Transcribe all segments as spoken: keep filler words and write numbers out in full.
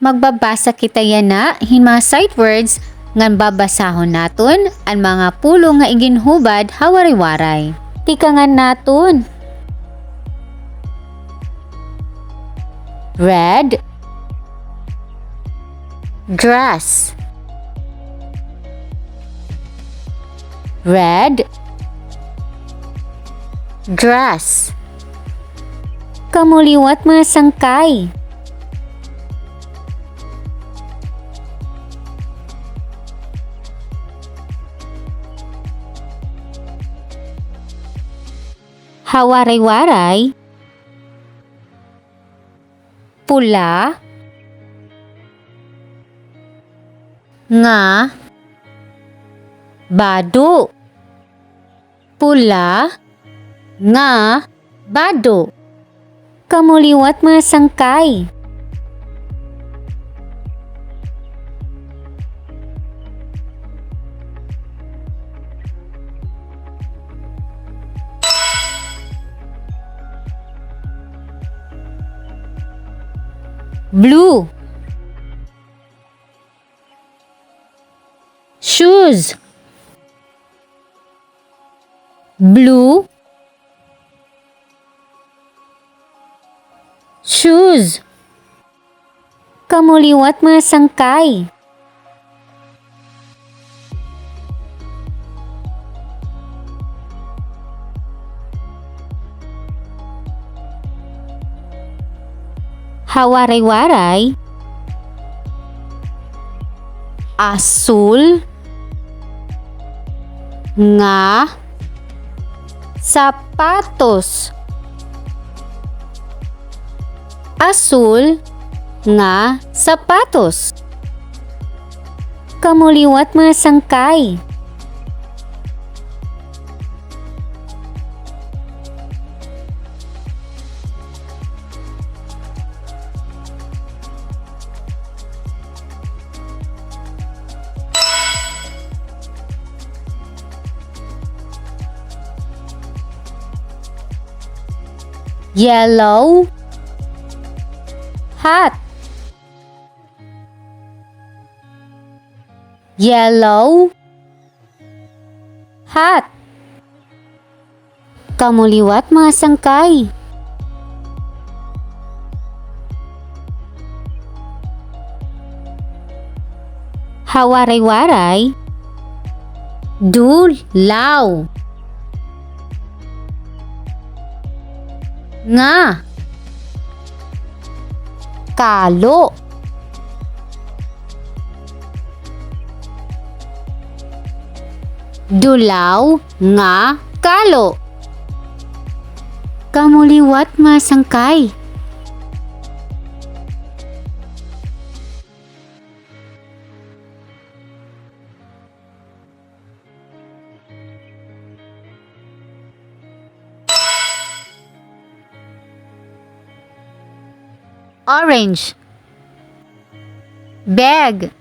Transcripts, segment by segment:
Magbabasa kita yana hin mga sight words ngan babasahon naton an mga pulong nga iginhubad ha Waray-Waray. Tikangan naton. Red dress. Red dress. Kamo liwat, mga sangkay. Ha Waray-Waray, pula nga bado. Pula nga bado. Kamo liwat, mga sangkay. Blue. Shoes. Blue shoes. Kamo liwat, mga sangkay. Ha Waray-Waray, asul nga sapatos. Asul nga sapatos. Kamo liwat, mga sangkay. Yellow hat. Yellow hat. Kamo liwat, mga sangkay. Ha Waray-Waray, dulaw nga kalo. Dulaw nga kalo. Kamo liwat, mga sangkay. Orange. Bag.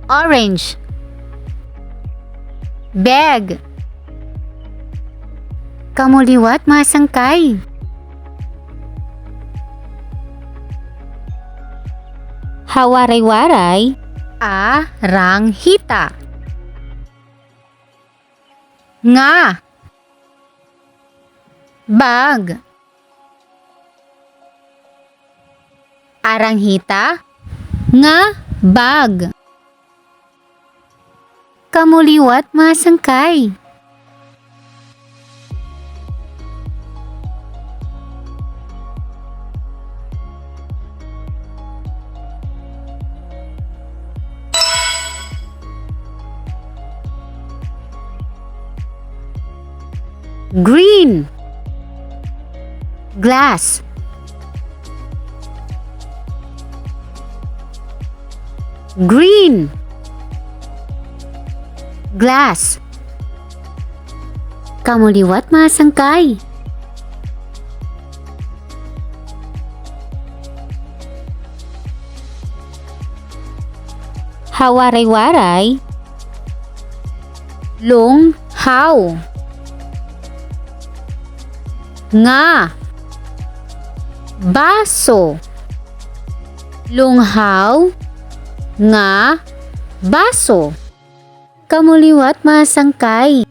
Orange. Bag. Kamo liwat, mga sangkay. Ha Waray-Waray, aranghita nga bag. Aranghita nga bag. Kamo liwat, mga sangkay. Green. Glass. Green. Glass. Kamo liwat, mga sangkay. Ha Waray-Waray, lunghaw nga Baso. Lunghaw nga baso. Kamo liwat, mga sangkay.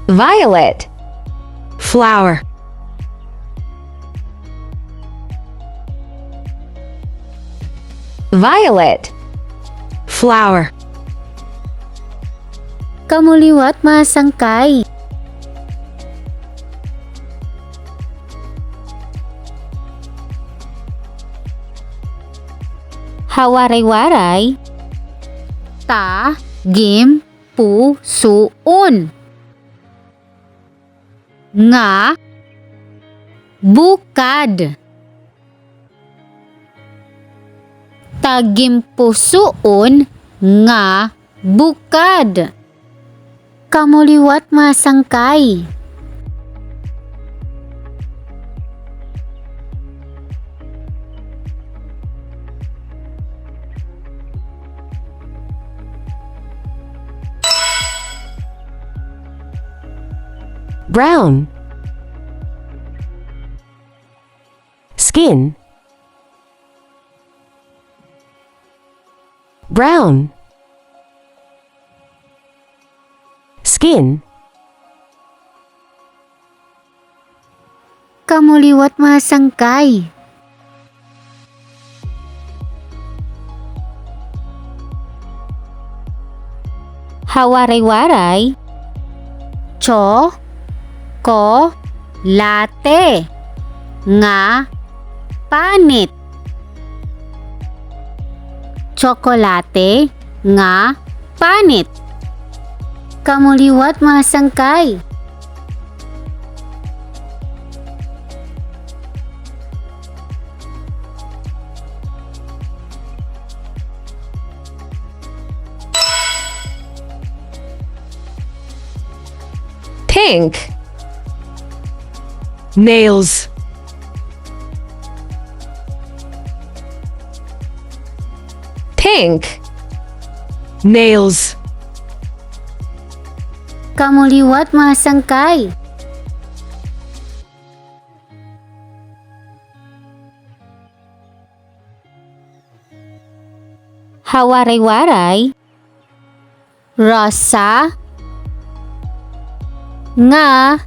Violet. Flower. Violet. Flower. Kamo liwat, mga sangkay. Ha Waray-Waray, tagimpusoon nga bukad. Tagimpusoon nga bukad. Kamo liwat, mga sangkay. Brown. Skin. Brown. Skin. Kamo liwat, mga sangkay. Ha Waray-Waray, tsokolate nga panit. Tsokolate nga panit. Kamo liwat, mga sangkay. Pink. Nails. Pink. Nails. Kamo liwat, mga sangkay. Ha Waray-Waray, rosa nga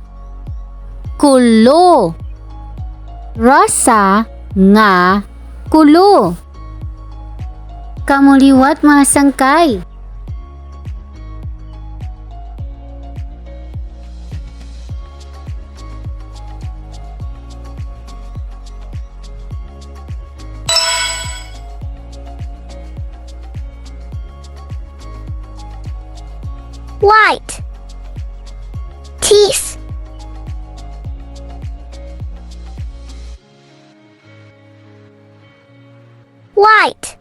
kulo. Rosa nga kulo. Kamo liwat, mga sangkay. White. Teeth. White.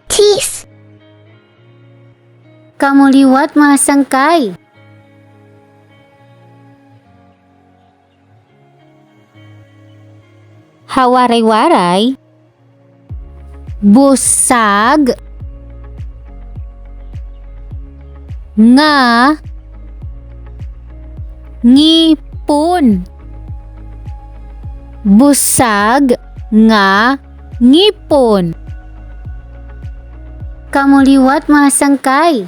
Teeth. Kamo liwat, mga sangkay. Ha Waray-Waray, busag nga ngipon. Busag nga ngipon. Kamo liwat, mga sangkay.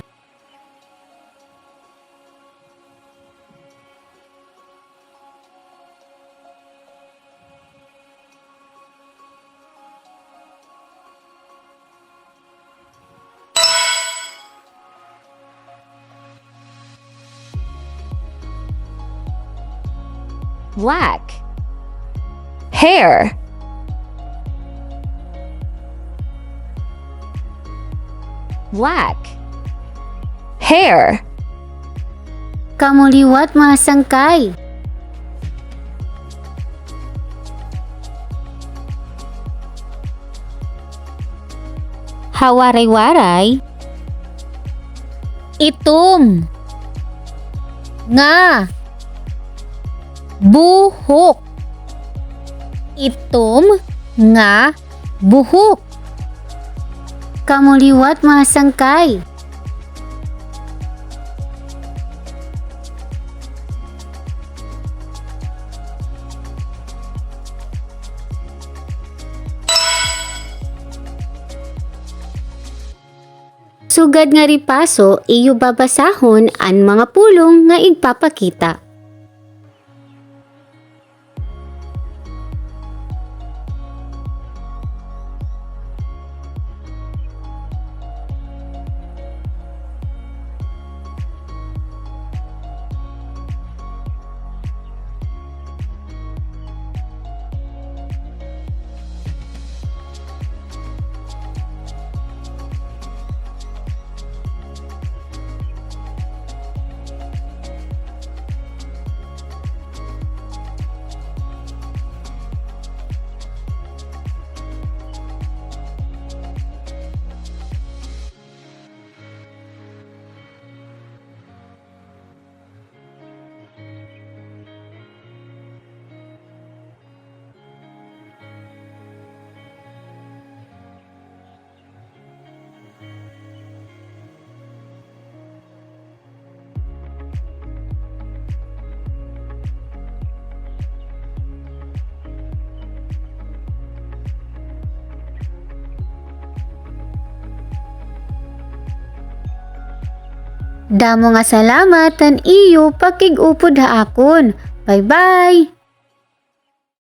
Black. Hair. Black. Hair. Kamo liwat, mga sangkay. Ha Waray-Waray, itom nga buhok. Itom nga buhok. Kamo liwat, mga sangkay. Sugad nga repaso, iyo babasahon an mga pulong nga igpapakita. Damo nga salamat han iyo pakig-upod ha akon. Bye-bye!